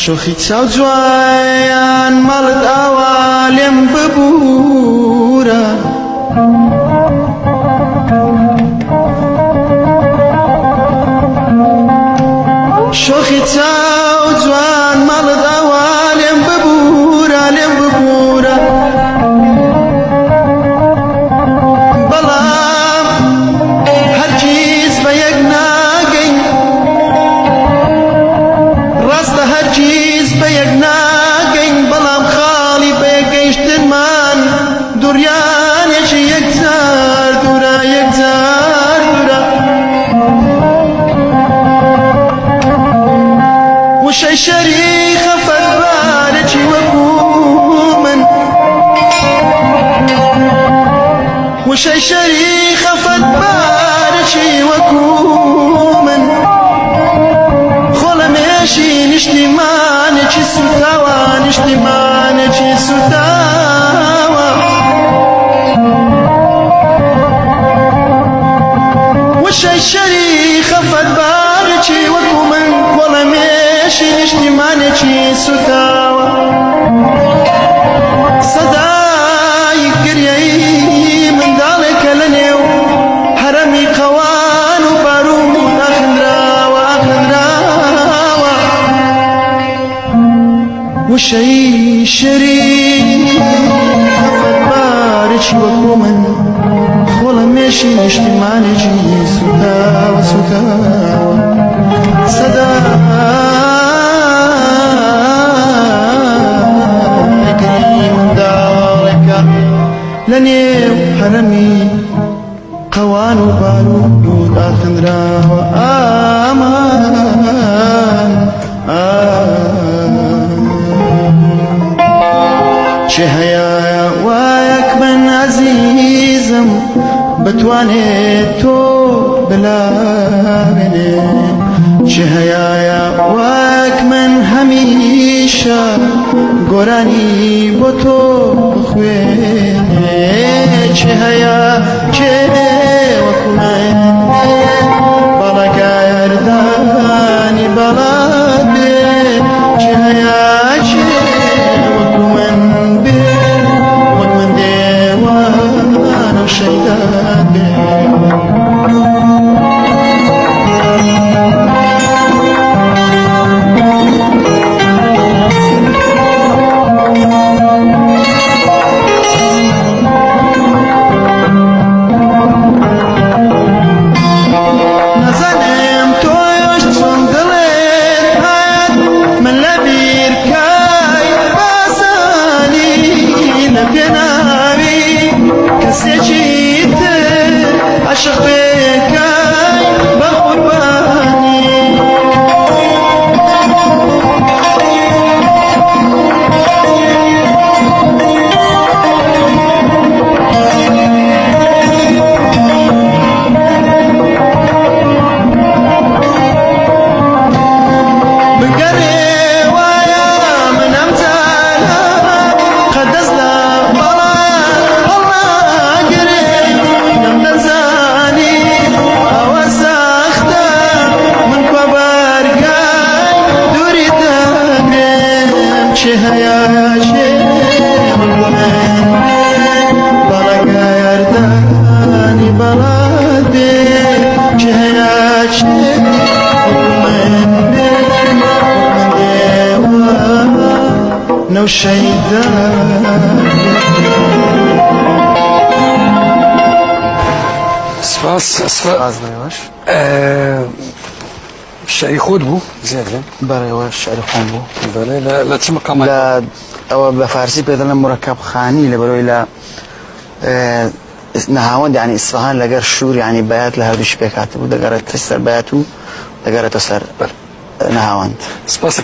شۆخی چاو جوان ماڵت ئاوا لێم ببوورە. شۆخی چاو جوان ماڵت ئاوا لێم ببوورە لێم ببوورە بەڵام هەرگیز بە یەک ناگەین ڕاستە هەرگیز بە یەک ناگەین بەڵام خاڵی بە یەک گەیشتنمان دوڕیانێکی یەکجار دوورە یەکجار دوورە وشەی شەری خەفەتبارێکی وەکو من وشەی شەری خەفەتبارێکی وەکو من خۆڵەمێشی نیشتیمانێکی سوتاوە نیشتیمانێکی سوتاوە وشەی شەری خەفەتبارێکی وەکو من خۆڵەمێشی نیشتیمانێکی سوتاوە سەدای گریەی منداڵێکە لە نێو هەرەمی قەوان و باروت ئاخنراوە ئاخنراوە وشەی شەری خەفەتبارێکی وەکو من خۆڵەمێشی نیشتیمانێکی سوتاوە سوتاوە سەدای گریەی منداڵێکە لە نێو هەرەمی قەوان و باروت ئاخنراوە ئامان چه هەیە وایەک من ئەزیزم بتوانێت تۆ بلاوێنێ چه هەیە وەک من هەمیشە گۆرانی بۆ تۆ بخوێنێ چه هەیە کێ وەکو من بەڵەگەردانی بەڵات بێ چه هەیە کێ وەکو من بێ وەک من دێوانە و شەیدات بێ. نازانم تۆش چۆن دڵت هات من لە بیر کای بازانی لە پێناوی کەسێکی تر عاشق بکەی بە قوربانی. بگەڕێ وایە من ئەم جارە قەت دەست لە بەڵا هەڵناگرێ نەمدەزانی ئەوە سەختە من کوا بەرگای دووری دەگرم کێ هەیە کێ وەکو من بێ بەڵەگەردانی بەڵات بێ کێ هەیە کێ وەکو من بێ وەک من دێوانە و شەیدا سپاس سپاس بەێوەش. شعری خۆت بوو زیاد گیان؟ بەڵێ ئەوە شعری خۆم بوو. بەڵێ لە لە چ مقامات؟ لە ئەوە بە فارسی پێ دەڵێن مرکب خانی لەبەرەوەی لە نەهاوەند یعنی ئیسفەهان لەگەر شوور یعنی بەیات لە هەردووشی پێک هاتبوو دەگەڕێتە سەر بەیات و دەگەڕێتە سەر نەهاوەند. سپاس.